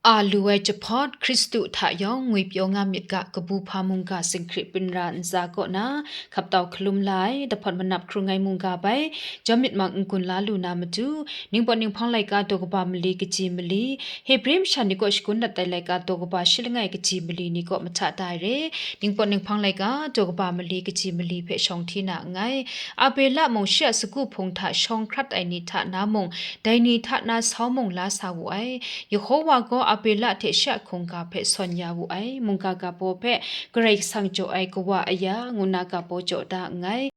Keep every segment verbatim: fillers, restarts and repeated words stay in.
A lu ai jahpawt, Hkristu hta yawng ngwipyaw nga myit ga, kabu hpa mungga singhkrit byin ra ntsa kaw na, hkap tau hkalum la ai, dahpawt manap hkrung ai mungga bai, jawm myit mang n-gun la lu na matu, ningpawt ninghpang laika daw kaba mali kaji mali, Hebre masha ni kaw shagun dat ai laika daw kaba shi langai kaji mali ni kaw mahta da ai re, ningpawt ninghpang laika daw kaba mali kaji mali hpe shawng hti na nngai. Abela mung shi a sagu hpung hta shawng hkrat ai ni hta na mung, dai ni hta na sau mung la sa wu ai. Yehowa gaw Abela hte shi a hkungga hpe sawn ya wu ai. Mungga ga baw hpe Karai Kasang jaw ai kawa aya, ngu na ga baw jaw da nngai.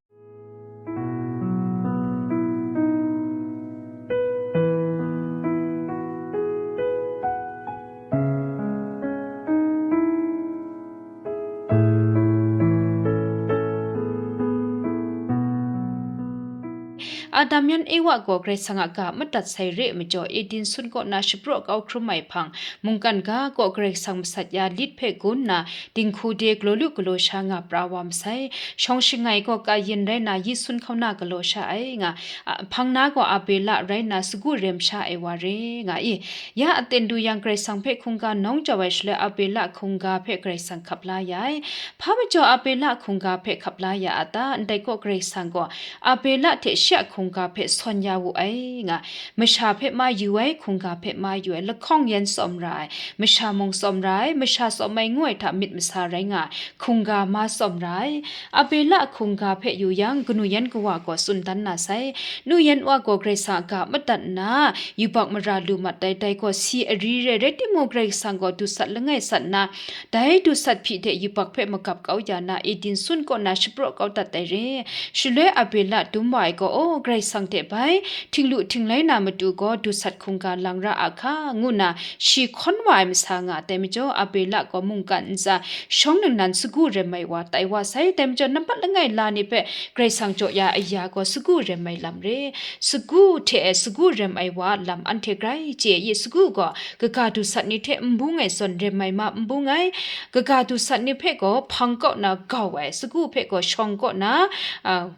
Adam yan Ewa gaw Karai Kasang a ga madat sai re ai majaw, Eden sun kaw na shapraw kau hkrum ai hpang, mungkan ga kaw Karai Kasang masat ya lit hpe gun nna, dinghku de galaw lu galaw sha nga pra wa masai. Shawng shangai gaw Kayin rai na, yi sun hkauna galaw sha ai nga, a, hpang na gaw Abela rai na, sagu rem sha ai wa re nga i. Ya aten du yang, Karai Kasang hpe hkungga nawng jau ai shaloi, Abela hkungga hpe Karai Kasang hkap la ya ai. Hpa majaw Abela hkungga hpe hkap la ya a ta? Ndai gaw Karai Kasang gaw Abela hte shi a hkungga hpe sawn ya wu ai nga, masha hpe ma yu ai, hkungga hpe ma yu ai, lahkawng yan tsawm ra ai, masha mung tsawm ra ai, masha tsawm ai ngu ai hta myit masa rai nga ai, hkungga ma tsawm ra ai. Abela hkungga hpe yu yang, kanu yan kawa gaw tsun dan na sai. Nu yan wa gaw Karai Kasang a ga madat nna, yubak mara lu mat ai, dai gaw si ari rai, rai timung, Karai Kasang gaw dusat langai sat nna, dai dusat hpyi hte yubak hpe magap kau ya na, Eden sun kaw na shapraw kau dat ai re. Shaloi Abela dum wa ai gaw, "O, Karai Kasang hte bai htinglu htinglai na matu gaw, dusat hkungga lang ra a hka?" ngu nna shi hkawn wa ai masa nga ai. Dai majaw, Abela gaw mungkan ntsa shawng ningnan sagu rem ai wa tai wa sai. Dai majaw, nampat langai la ni hpe Karai Kasang jaw ya aya gaw, sagu rem ai lam re. Sagu hte sagu rem ai wa a lam anhte grai chye i, sagu gaw kaga dusat ni hte n bung ai zawn, rem ai ma n bung ai. Kaga dusat ni hpe gaw hpang kau na gau ai, sagu hpe gaw shawng kaw na, a,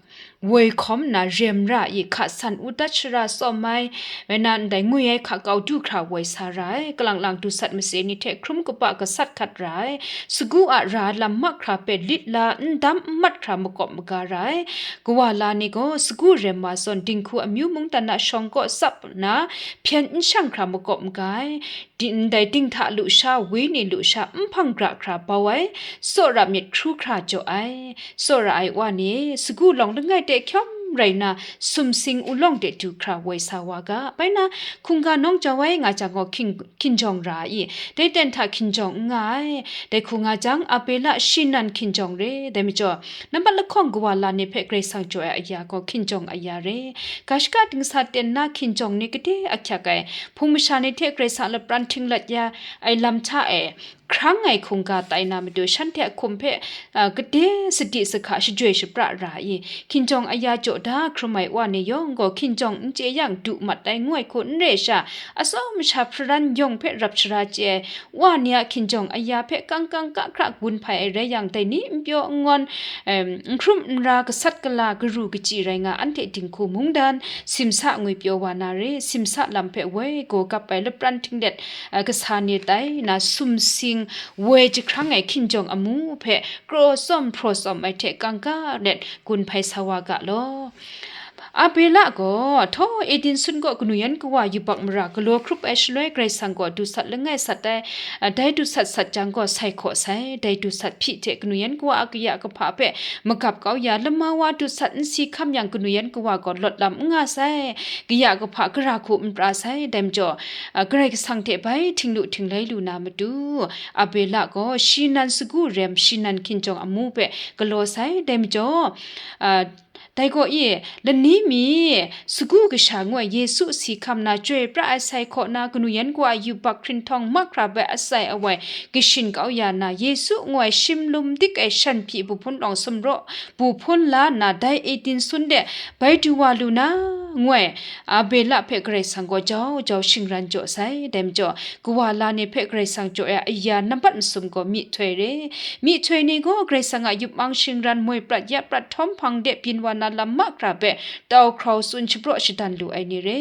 woi hkawm nna rem ra i, hka san u dat shara tsawm ai, rai nna ndai ngwi ai hka kau du hkra woi sa ra ai, kalang lang dusat matse ni hte hkrum kaba gasat hkat ra ai, sagu a ra lam mak hkra hpe lit la, n dam n mat hkra makawp maga ra ai. Kawa la ni gaw sagu rem wa zawn, dinghku amyu mungdan a shawng kaw tsap nna, hpyen n shang hkra makawp maga ai. Di-, ndai dinghta lusha, wini lusha, nhpang gra hkra bau ai, tsawra myit hkru hkra jaw ai, tsawra ai wa ni, sagu lawng langai hte hkyawm rai nna, sumsing ulawng de du hkra woi sa wa ga. Bai na, hkungga nawng jau ai nga jang gaw, hkin-, hkinjawng ra ai i? Dai ten hta hkinjawng n nga ai. Dai hku nga jang, Abela shi nan hkinjawng re. Dai majaw, nampat lahkawng kawa la ni hpe Karai Kasang jaw ai aya gaw, hkinjawng aya re. Ga shaka dingsa ten na hkinjawng ni gade ahkyak ai, hpung masha ni hte Karai Kasang lapran htinglat ya ai lam hta e, hkrang ai hkungga tai na matu, shanhte a hkum hpe, a, gade sadi sahka shajoi shapra ra i? Hkinjawng aya jaw da hkrum ai wa ni yawng gaw, hkinjawng n chye yang du mat ai ngu ai hku n re sha, atsawm masha hparan yawng hpe rap shara chye ai wa ni a hkinjawng aya hpe kang kang ka hkra gun hpai ai rai yang, dai ni n pyaw n ngawn, em, n hkrum n ra, gasat gala, garu kachyi rai nga, anhte dinghku mungdan, simsa ngwipyaw wa na re, simsa lam hpe woi gaw gap ai lapran htinglet, a, kasa ni tai na, sumsing woi jahkrang ai hkinjawng amu hpe kraw tsawm hpraw tsawm ai hte kangka let gun hpai sa wa ga law. Abela gaw, htaw Eden sun kaw kanu yan kawa yubak mara galaw hkrup ai shaloi, Karai Kasang gaw dusat langai sat ai, a, dai dusat sat jang gaw sai hkaw sai, dai dusat hpyi hte kanu yan kawa a kaya kahpa hpe magap kau ya, lama wa dusat n si hkam yang, kanu yan kawa gaw lawt lam n nga sai, kaya kahpa gara hku n pra sai. Dai majaw, a, Karai Kasang hte bai htinglu htinglai lu na matu, Abela gaw shi nan sagu rem, shi nan hkinjawng amu hpe galaw sai. Dai majaw, a, dai gaw i, lani mi sagu kasha ngu ai Yesu si hkam na, chyoi pra ai sai hkaw na, kanu yan kawa a yubak hkrin htawng mahkra bai atsai awai kashin kau ya na, Yesu ngu ai shim lum dik ai shan hpyi bu hpun lawng sumraw bu hpun la nna, dai Eden sun de bai du wa lu na, ngu ai Abela hpe Karai Kasang gaw jau jau shingran jaw sai. Dai majaw, kawa la ni hpe Karai Kasang jaw ai aya nampat masum gaw myihtoi re. Myihtoi ni gaw Karai Kasang a yup mang shingran moi prat ya prat htawm hpang de byin wa na lam mahkra hpe tau hkrau tsun shapraw shadan lu ai ni re.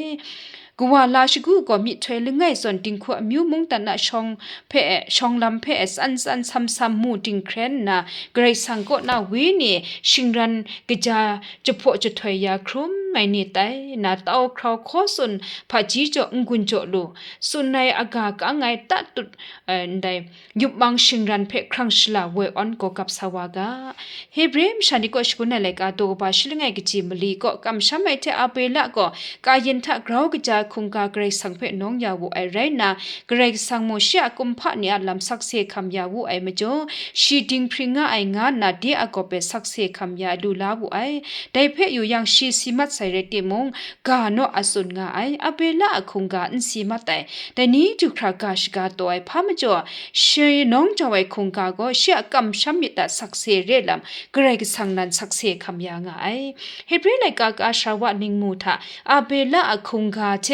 Kawa la shagu gaw myihtoi langai zawn dinghku amyu mungdan a shawng hpe, shawng lam hpe tsan tsan sam sam mu dinghkren nna, Karai Kasang kaw na wenyi shingran kaja jahpaw jahtoi ya hkrum ai ni tai, na tau hkrau hkaw tsun, hpaji jaw n-gun jaw lu, tsun ai aga kang ai tatut, eh, ndai yupmang shingran hpe hkrang shala woi awn gaw gap sa wa ga. Hebre masha ni kaw shangun ai laika daw kaba shi langai kaji mali kaw kamsham ai hte Abela gaw Kayin hta grau kaja hkungga Karai Kasang hpe nawng ya wu ai rai nna, Karai Kasang mung shi a kumhpa ni a lam sakse hkam ya wu ai majaw, shi dinghpring nga ai nga nna de a gawp e sakse hkam ya lu la wu ai. Dai hpe yu yang shi si mat sai rai timung, ga naw a tsun nga ai, Abela a hkungga n si mat ai. Dai ni du hkra ga shaga taw ai hpa majaw, shi nawng jau ai hkungga gaw shi a kamsham myit a sakse re lam, Karai Kasang nan sakse hkam ya nga ai. Hebre laika ka sara wa ningmu hta, Abela a hkungga hte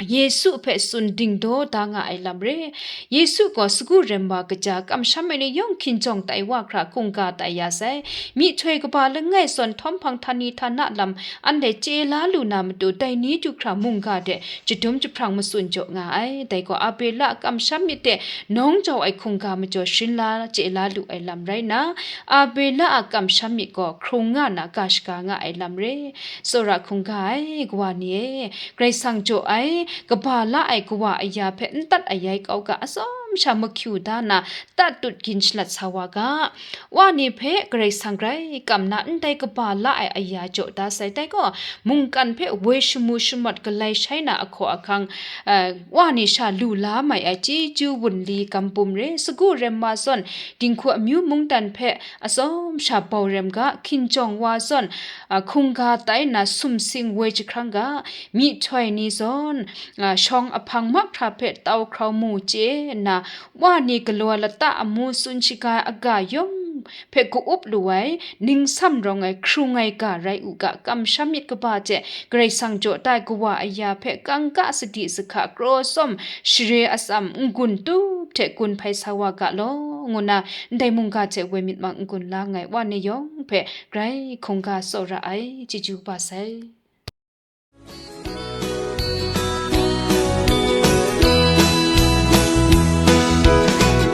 Yesu hpe tsun dingdaw da nga ai lam re. Yesu gaw sagu rem wa kaja kamsham ai ni yawng hkinjawng tai wa hkra hkungga tai ya sai. Myihtoi kaba langai zawn htawm hpang htani htana lam anhte chye la lu na matu, dai ni du hkra mungga de jadum jahprang matsun jaw nga ai. Dai gaw Abela a kamsham myit de nawng jau ai hkungga majaw sharin la chye la lu ai lam rai nna, Abela a kamsham myit gaw hkrung nga na ga shaga nga ai lam re. Tsawra hkungga ai kawa ni e, Karai Kasang jaw ai, kaba la ai kawa aya hpe n tat ayai kau ga, atsawm sha mahkyu da na, tatut gin shalat sa wa ga. Wa ni hpe Karai Kasang grai kam na, ndai kaba la ai aya jaw da sai. Dai gaw, mungkan hpe woi shamu shamawt galai shai na ahkaw ahkang, eh, wa ni sha lu la mai ai chyeju wunli gam bum re, sagu rem wa zawn, dinghku amyu mungdan hpe atsawm sha bau rem ga, hkinjawng wa zawn, a, hkungga tai nna sumsing woi jahkrang ga, myihtoi ni zawn, a, shawng ahpang mahkra hpe tau hkrau mu chye nna, wa ni galaw lata amu tsun shaga ai aga yawng hpe ka-up lu ai, ningsam rawng ai, hkrung ai ga rai u ga, kamsham myit kaba hte Karai Kasang jaw da ai kawa aya hpe kangka sadi sahka kraw tsawm share atsam n-gun tup hte gun hpai sa wa ga law, ngu nna ndai mungga hte woi myit mang n-gun la nngai wa ni yawng hpe grai hkungga tsawra ai, chyeju kaba sai.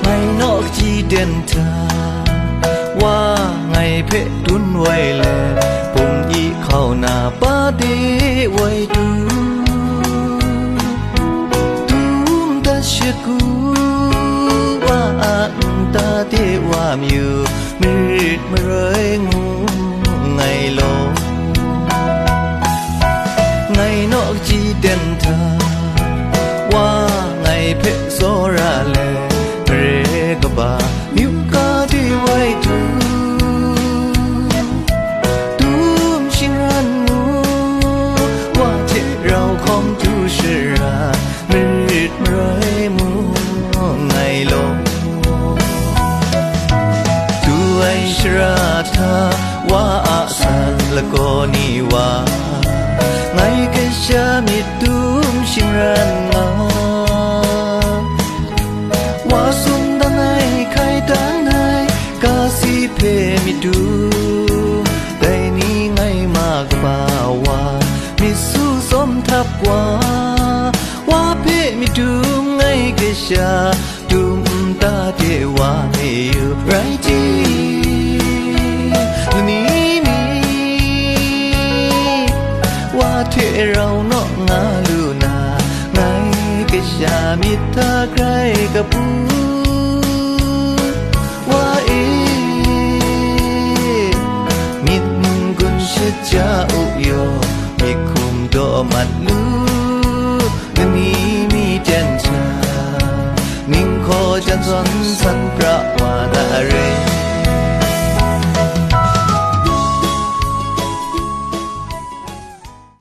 Ngai naw kaji den hta, wa ngai hpe dun wai let, pum i hkau na pa de wai du. Dum dat shagu, wa a nta de wa mayu, marit maroi ngu ngai law. Ngai naw kaji den hta, wa ngai hpe tsawra let, mare kaba myu ka de wai du. Dum shingran mu, wa hte rau hkawm du shara, marit maroi mu ngai law. Du ai shara hta wa a san lagaw ni wa, ngai kasha myit dum shingran nga. Wa tsun dan ai, hkai dan ai, kasi hpe myit du, dai ni ngai ma kaba wa, myit su tsawm htap wa, wa hpe myit dum ngai kasha, dum nta de wa e yu rai ti, lani mi, wa hte rau naw nga lu na, ngai kasha myit hta grai kabu, wa e, myit n-gun shat ja u yaw, myit hkum daw mat lu, lani mi ten hta, ninghkaw jan zawn san pra wa na re.